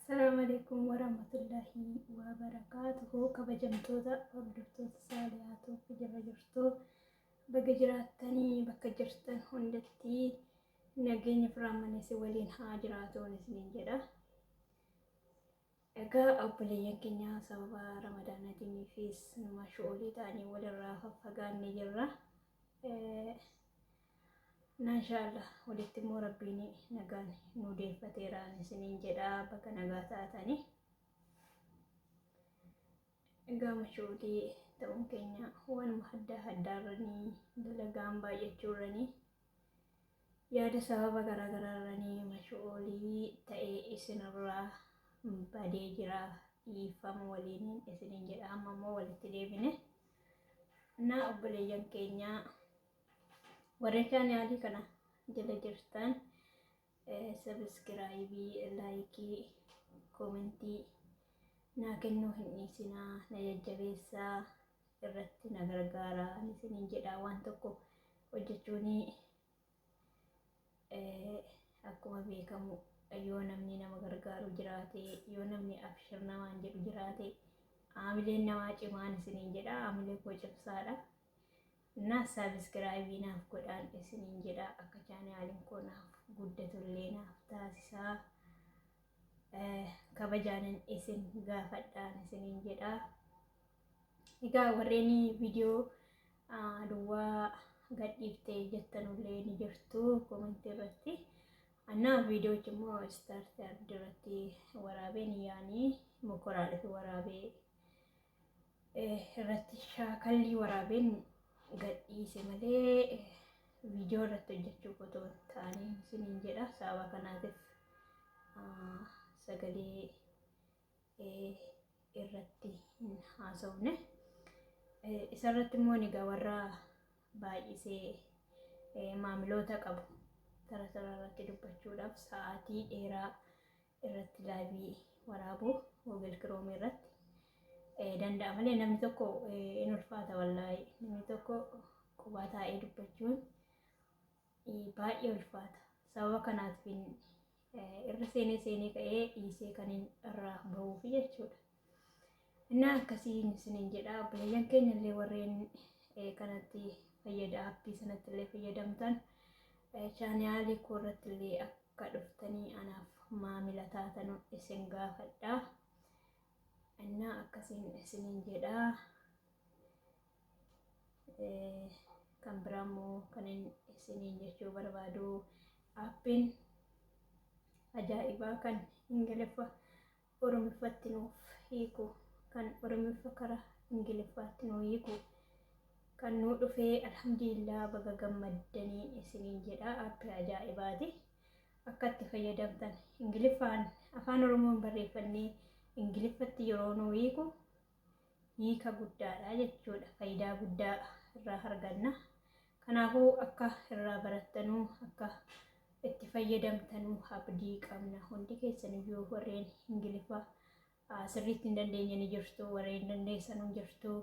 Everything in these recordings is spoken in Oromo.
Assalaamu alaikum warahmatullahi wabarakaatuhu. Kabajamtoota hordoftoota Saaliyaatu jira jirtu, baga jiraattanii bakka jirtan hundatti nageenya firaamanesi waliin haa jiraatuun isiniin jedha. Egaa obboleeyyan keenya, sababa Ramadaanaatiiniifis mashuulii ta'anii walirraa faffagaannee jirra. Na inshaallah walitti immoo Rabbiin nagaan nu deeffateera isiniin jedha, bakka nagaa taatanii. Egaa mashuulii ta'uun keenya waanuma adda addaarranii, dalagaan baay'achuurranii, yaada sababa garaagaraarranii mashuulii ta'ee isinirraa badee jira, dhiifama waliin isiniin jedha. Amma immoo walitti deebine. Na obboleeyyan keenya, warreen chaanaalii kana jala jirtan, subscribe, like, comment naa kennuu hin dhiisinaa, na jajjabeessaa, irratti na gargaaraa isiniin jedha. Waan tokko hojjechuun akkuma beekamu yoo namni nama gargaaru jiraate, yoo namni abshir namaan jedhu jiraate, haamileen namaa cimaan isiniin jedha. Haamilee koo cimsaadha. Na subscribe naaf godhaan isiniin jedha, akka chaanaaliin koo naaf guddatullee naaf taasisaa, kabajaanan isin gaafadhaan isiniin jedha. Egaa warreen viidiyoo duwwaa gadhiiftee jettanullee ni jirtu comment irratti. Annaa viidiyoochi immoo start irratti waraabeen yaanii mokoraadhaaf waraabee irratti shaakallii waraabeen gadhiise malee viidiyoo irratti hojjechuu otoo hin taane isiniin jedha. Sababa kanaatiif sagalee irratti hin haasofne. Isarratti immoo egaa warra baay'isee maamiloota qabu tara tara irratti dubbachuudhaaf sa'aatii dheeraa irratti live waraabuu Google Chrome irratti danda'a malee namni tokko in ulfaata wallaahi. Namni tokko qubaa taa'ee dubbachuun baay'ee ulfaata. Sababa kanaatiif irra seenee seenee ka'ee dhiisee kan irraa bahuuf jechuudha. Innaa akkasiin isiniin jedha. Obboleeyyan keenya illee warreen kanatti fayyada, app sanatti illee fayyadamtan, chaanaalii koo irratti illee akka dhuftanii anaaf maamila taatan isin gaafadha. Innaa akkasiin isiniin jedha. Kan biraa immoo kan isiniin jechuu barbaadu, aappiin ajaa'ibaa kan Ingiliffa Oromiffatti nuuf hiiku, kan Oromiffa karaa Ingiliffaatti nuu hiiku kan nuu dhufee, alhamdulillah, baga gammaddanii isiniin jedha. Aappii ajaa'ibaati. Akka itti fayyadamtan, Ingiliffaan Afaan Oromoon barreeffannee Ingiliffatti yeroo nuu hiiku hiika guddaadha jechuudha. Faayidaa guddaa irraa arganna. Kanaafuu akka irraa barattanuu, akka itti fayyadamtanuu abdii qabna. Hundi keessaniyyuu warreen Ingiliffa sirriitti hin dandeenye ni jirtu, warreen dandeessanuu jirtu.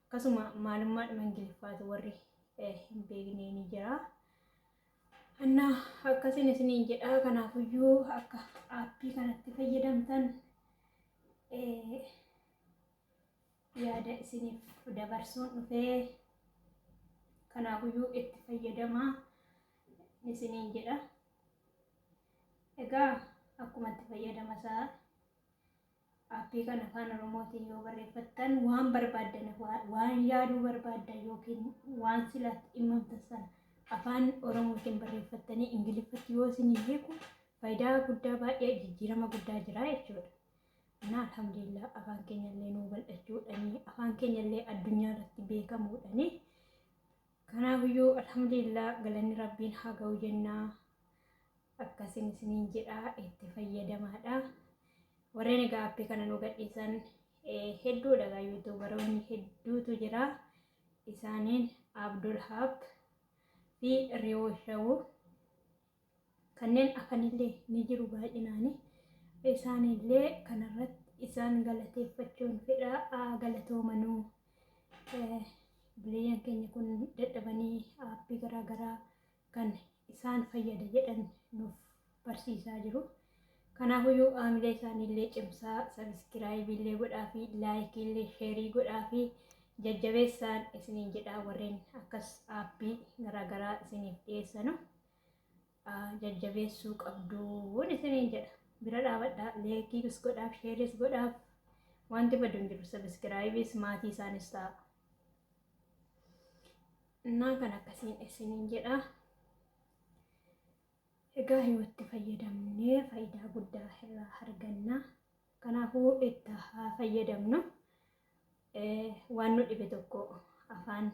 Akkasuma maalummaadhuma Ingiliffaatu warri hin beekne ni jira. Annaa akkasiin isiniin jedha. Kanaafuyyuu akka aappii kanatti fayyadamtan yaada isiniif dabarsuun dhufee, kanaafuyyuu itti fayyadamaa isiniin jedha. Egaa akkuma itti fayyadama isaa aappii kana Afaan Oromootiin yoo barreeffattan, waan barbaaddan, waan yaaduu barbaaddan yookiin waan silaatti dhimmamtan sana Afaan Oromootiin barreeffattanii Ingiliffatti yoo isinii hiiku, faayidaa guddaa, baay'ee jijjiirama guddaa jira jechuudha. Na alhamdulillah, afaan keenya illee nuu bal'achuudhani, afaan keenya illee addunyaa irratti beekamuudhani. Kanaafiyyuu alhamdulillah, galanni Rabbiin haa ga'u jennaa. Akkasiin isiniin jedha, itti fayyadamaadha. Warreen egaa aappii kana nu gadhiisan hedduudha egaa, yuutuubaroonni hedduutu jira. Isaaniin Abdul Hab fi Riyoo Shawuu, kanneen hafanillee ni jiru baay'inaani. Isaanillee kanarratti isaan galateeffachuun fedha, galatoomanuu. Obboleeyyan keenya kun dadhabanii aappii garaagaraa kan isaan fayyada jedhan nuuf barsiisaa jiru. Kanaafuyyuu haamilee isaaniillee cimsaa, subscribe illee godhaa fi like illee share godhaa fi jajjabeessaan isiniin jedhaa. Warreen akkas app garaagaraa isiniif dhiyeessanu jajjabeessuu qabduun isiniin jedha. Bira dhaabadhaa, like godhaaf, share godhaaf, wanti badu hin jiru, subscribe maatii isaanis ta'a. Innaa kan akkasiin isiniin jedha. Egaa yoo itti fayyadamnee faayidaa guddaa irraa arganna. Kanaafuu itti haa fayyadamnu. Waan nu dhibe tokko afaan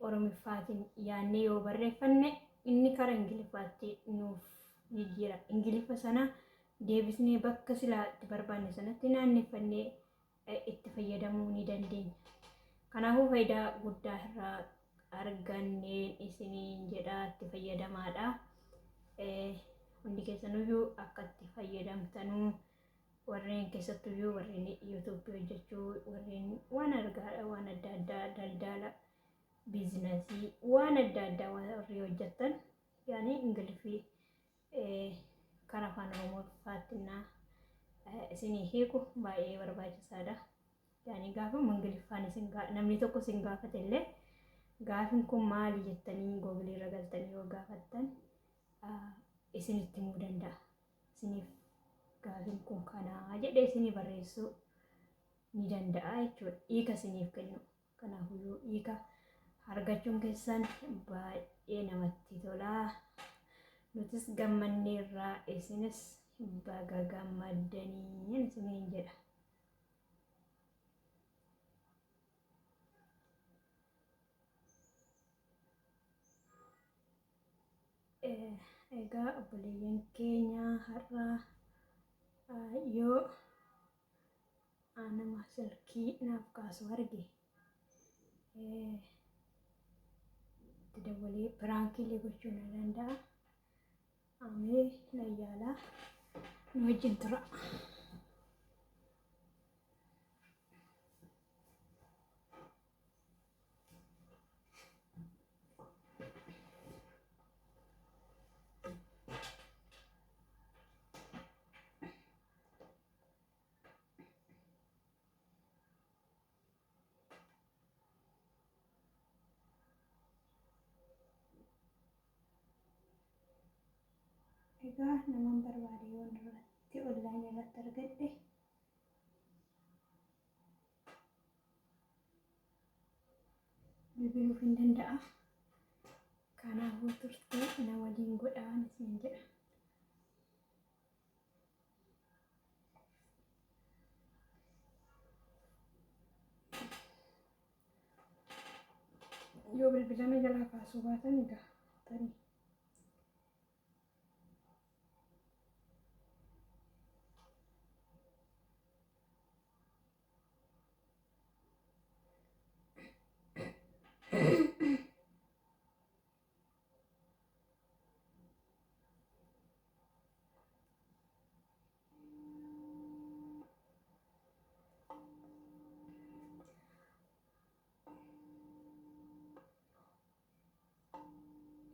Oromiffaatiin yaadnee yoo barreeffanne, inni karaa Ingiliffaatti nuuf jijjiira. Ingiliffa sana deebisnee bakka silaa itti barbaanne sanatti naanneffannee itti fayyadamuu ni dandeenya. Kanaafuu faayidaa guddaa irraa arganneen isiniin jedha, itti fayyadamaadha. Hundi keessanuyyuu akka itti fayyadamtanuu, warreen keessattuyyuu warreen YouTube hojjechuu, warreen waan argaa waan adda addaa, daldala, business waan adda addaa warri hojjettan, yaani Ingiliffii karaa afaan Oromoofaatti isinii hiiku baay'ee barbaachisaadha. Yaani gaafa Ingiliffaan isin namni tokko isin gaafate illee, gaafin kun maali jettanii Google irra galtanii yoo gaafattan isinitti himuu danda'a. Isiniif gaafin kun kanaa jedhee isinii barreessuu ni danda'a jechuudha. Hiika isiniif kennu. Kanaafuyyuu hiika argachuun keessan baay'ee namatti tola. Nutis gammanneerraa, isinis baga gammaddanii isiniin jedha. Egaa obboleeyyan keenya, har'a yoo nama silkii naaf kaasu arge itti dabalee prank illee gochuu na danda'a. Amee na yaalaa, nu wajjin tura. Egaa naman barbaade yoon irratti online irratti argadhe bilbiluuf hin danda'a. Kanaafuu turtee na waliin godhaan isin jedha. Yoo bilbilana jalaa kaasuu baatan, egaa tarii.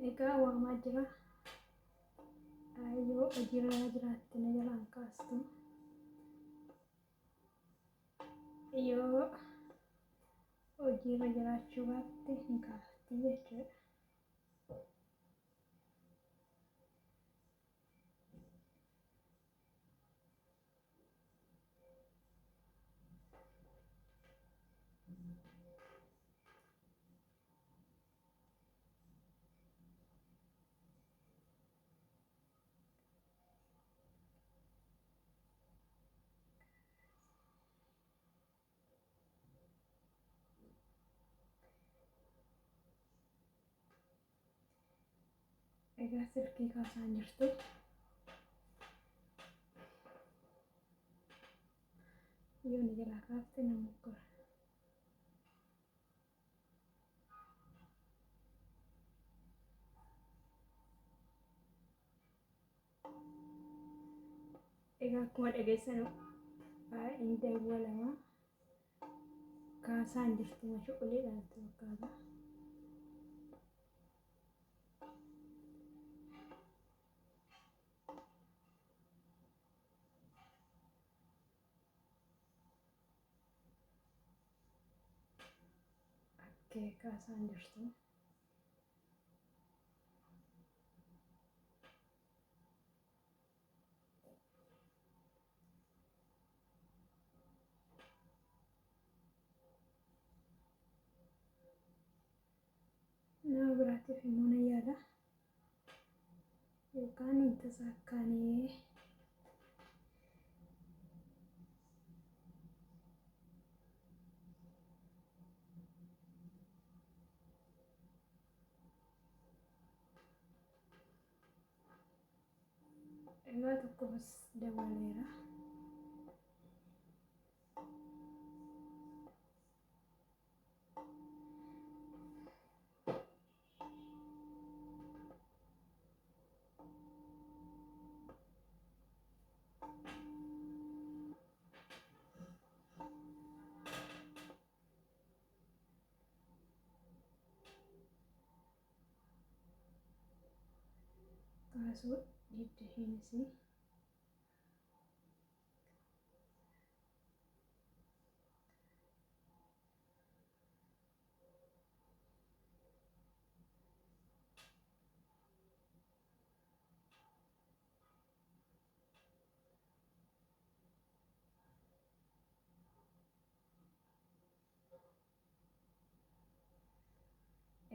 Egaa waamaa jira. Yoo hojiirra jiraatte na jalaan kaastu. Yoo hojiirra jiraachuu baatte hin kaafti jechuudha. Egaa silkii kaasaan jirtu. Yoo ni jalaa kaafte na mokkora. Egaa akkuma dhageessan hin dawwalama. Kaasaan jirtu, mashuquliidhaan fakkaata. Okay, kaasaan jirtu. Nama biraatiif immoo nan yaala. Yookaan hin tasaakkaanee. Egaa tokkos dabaleera. Kaasuu didda isheenis.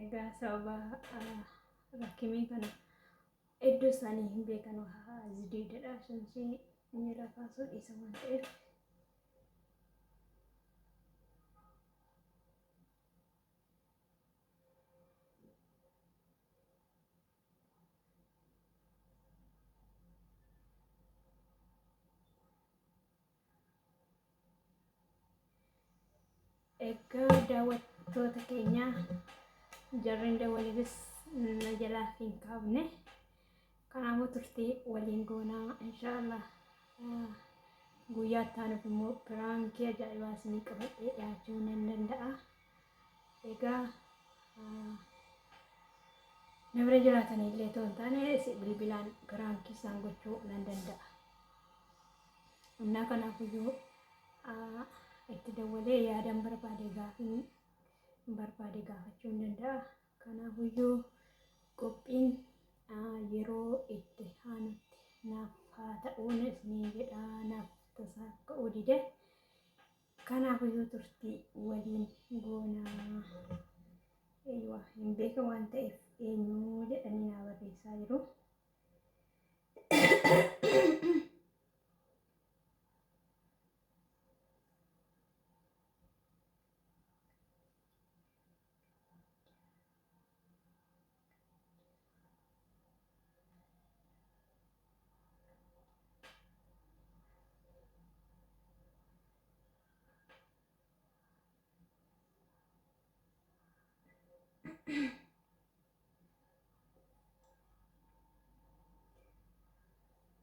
Egaa sababa rakkimii kana iddoo isaanii hin beekan zidiidadha. Isheensi miira kaasuu dhiisa waan ta'eef. Egaa daawwattoota keenya jarreen dawwaleefis na jalaa hin kaafne. Kanaafuu turtii waliin goonaa inshaallah. Guyyaa itti aanuuf immoo piraankii ajaa'ibaa isinii qabadhee dhiyaachuu nan danda'a. Egaa na bira jiraatanii illee otoo hin taane bilbilaan piraankii isaan gochuu nan danda'a. Innaa kanaafiyyuu itti dawwalee yaadan barbaade gaafii barbaade gaafachuu hin danda'a. Kanaafiyyuu qophiin yeroo itti aanutti naaf haa ta'uun isinii jedha naaf tasaa ka'uu dide. Kanaafiyyuu turtii waliin goonaa. Eeywa hin beeka waan ta'eef eenyu jedhanii naa barreessaa jiru.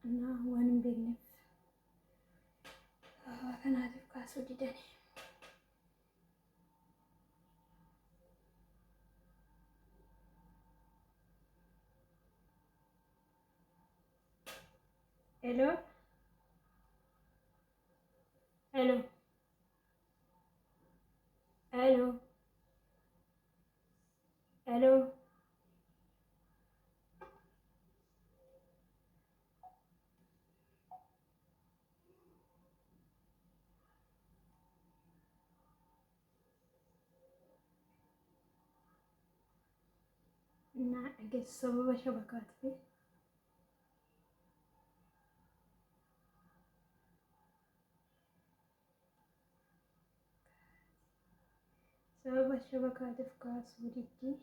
እና waan hin beekneef sababa kanaatiif kaasuu didani. Hello? Hello? Hello? Hello? Naa dhageessu sababa shabakaatiif. Sababa shabakaatiif kaasuu diddi.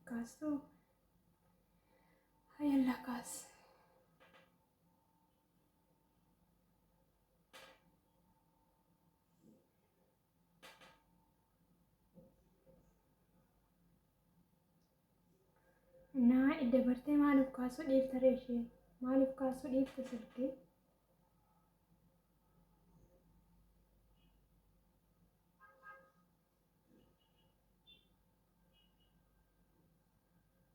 Kaastuu? Hayyallaa kaas. Naa dabartee maaliif kaasuu dhiifta ree ishee? Maaliif kaasuu dhiifta silkii?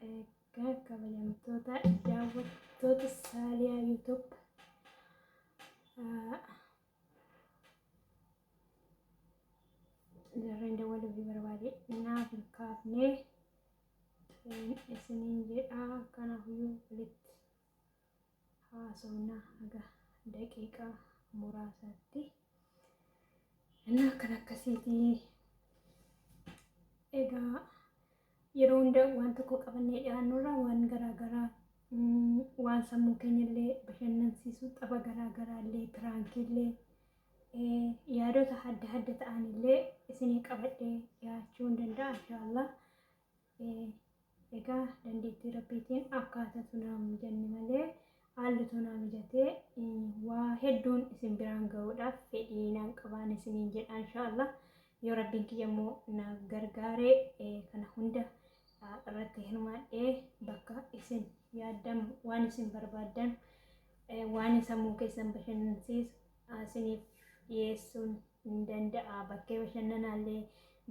Egaa kabajamtoota daawwattoota Saaliyaa YouTube jarreen dawwaluufii barbaade naaf hin kaafne isiniin jedha. Kanaafiyyuu walitti haasofna haga daqiiqaa muraasaatti. Innaa kan akkasiitii egaa yeroo hunda waan tokko qabannee dhiyaannurra waan garaagaraa, waan sammuu keenyallee bashannansiisu, tapha garaagaraallee, piraankiillee, yaadota adda adda ta'anillee isinii qabadhee dhiyaachuu hin danda'a inshaallah. Egaa dandeettii Rabbiitiin akkaatatu naa mijanne malee haallitu naa mijatee waa hedduun isin biraan ga'uudhaaf fedhii naan qabaan isiniin jedha inshaallah. Yoo Rabbiin kiyya immoo na gargaaree kana hunda irratti hirmaadhee bakka isin yaaddan, waan isin barbaaddan, waan sammuu keessan bashannansiisu isiniif dhiyeessuun hin danda'a. Bakkee bashannanaallee,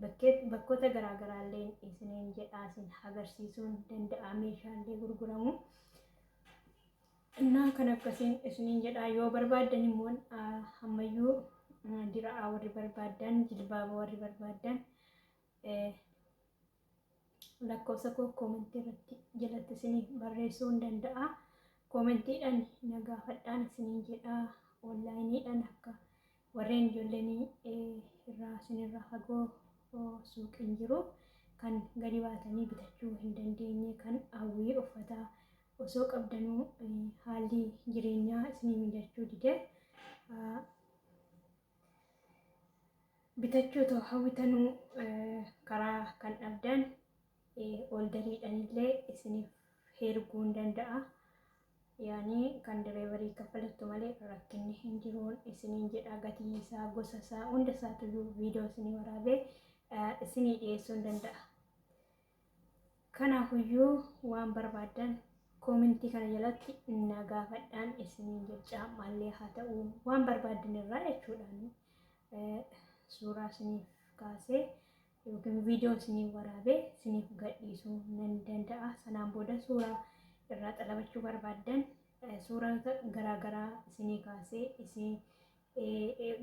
bakkee bakkoota garaagaraallee isiniin jedha, isin agarsiisuun danda'a, meeshaalee gurguramu. Innaa kan akkasiin isiniin jedha. Yoo barbaaddan immoo ammayyuu dira'aa warri barbaaddan, jilbaaba warri barbaaddan, lakkoofsa koo koomentii irratti jalatti isiniif barreessuu hin danda'a. Koomentiidhaan na gaafadhaan isiniin jedha. Onlaayiniidhaan akka warreen ijoolleen irraa isinirraa fagoo suuqiin jiru kan gadi baatanii bitachuu hin dandeenye, kan hawwii uffataa osoo qabdanuu haalli jireenyaa isinii mijachuu dide, bitachuu otoo hawwitanuu karaa kan dhabdan, oldariidhaan illee isiniif erguu hin danda'a. Yaani kan direevarii kaffalattu malee rakkinni hin jiruun isiniin jedha. Gatii isaa, gosa isaa, hunda isaatuyyuu viidiyoo isinii waraabee isinii dhiyeessuu hin danda'a. Kanaafuyyuu waan barbaaddan koomentii kana jalatti na gaafadhaan isiniin jecha. Maallee haa ta'u, waan barbaaddan irraa jechuudhaan suuraa isiniif kaasee yookiin viidiyoo isiniif waraabee isiniif gadhiisuu nan danda'a. Sanaan booda suuraa irraa xalabachuu barbaaddan suuraa garaagaraa isinii kaasee isin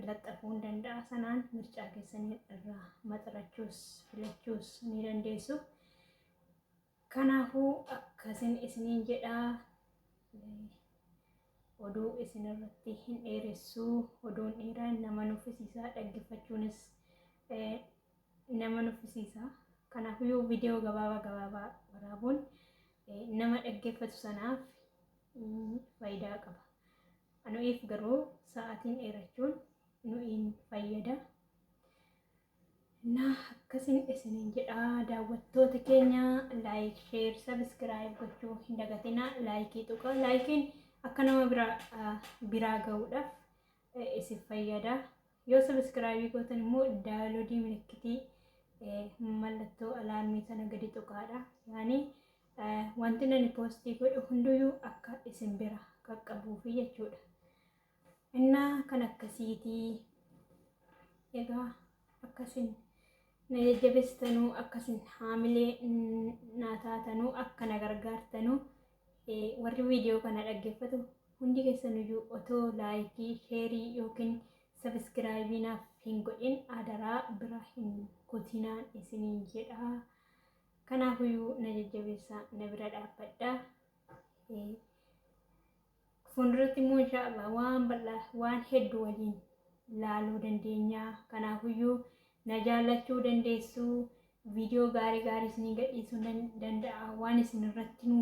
laxxafuu hin danda'a. Sanaan mircaa keessanii irraa maxxarachuus filachuus ni dandeessu. Kanaafuu akkasin isiniin jedhaa, oduu isin irratti hin dheeressuu. Oduun dheeraan nama nuffisiisaa, dhaggeeffachuunis nama nuffisiisa. Kanaafuu viidiyoo gabaabaa gabaabaa waraabuun nama dhaggeeffatu sanaaf faayidaa qaba. Anu'iif garuu sa'aatiin dheerachuun nu'iin fayyada. Na akkasin isiniin jedha, daawwattoota keenya, like, share, subscribe gochuu hin dagatina. Laayikii tuqa. Laayikiin akka nama biraa ga'uudhaaf isin fayyada. Yoo sabiskiraayibii gootan immoo daawunloodii milikkitii mallattoo alaarmii sana gadi tuqaadha. Yaani wanti nani poostii godhu hunduyyuu akka isin bira qaqqabuufi jechuudha. Innaa kan akkasiitii egaa akkasin na jajjabeessitanuu, akkasin haamilee naa taatanuu, akka na gargaartanuu, warri viidiyoo kana dhaggeeffatu hundi keessanuyyuu otoo laayikii, sheerii yookiin sabiskiraayibii naaf hin godhin adaraa bira hin kutinaan isiniin jedha. Kanaafuyyuu na jajjabeessaa, na bira dhaabbadha. Fuulduratti immoo inshaallah waan bal'aa, waan hedduu waliin laaluu dandeenya. Kanaafuyyuu na jaallachuu dandeessu. Viidiyoo gaarii gaarii isinii gadhiisuu danda'a. Waan isin irratti nu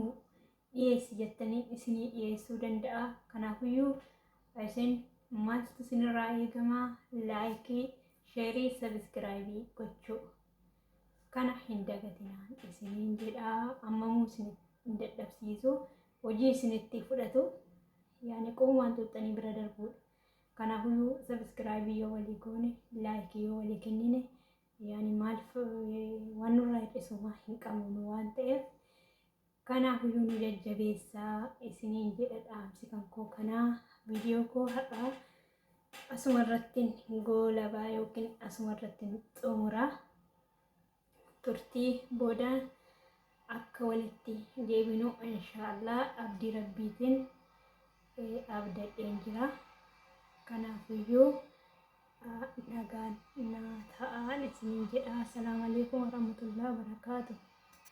dhiyeessi jettanii isinii dhiyeessuu danda'a. Kanaafuyyuu isin maaltu isinirraa eegamaa? Laayikii, sheerii, sabiskiraayibii gochuu. Kana hin dagatinaan isiniin jedhaa. Ammamuu isin hin dadhabsiisu. Hojii isinitti fudhatu, yaani qubumaan xuuxxanii bira darbuudha. Kanaafuyyuu sabiskiraayibii yoo walii goone, laayikii yoo walii kennine, yaani maal waan nurraa hir'isu hin qabnu waan ta'eef. Kanaafiyyuu nu jajjabeessaa isiniin jedha dhaamsi kan koo kanaa. Viidiyoo koo har'aa asuma irratti goolabaa yookiin asuma irratti xumuraa. Turtii booda akka walitti deebinu inshaallah abdii rabbiitiin abdadheen jira. Kanaafiyyuu nagaan naa ta'aan isiniin jedha. Assalaamu alaikum warahmatullahi wabarakaatuh.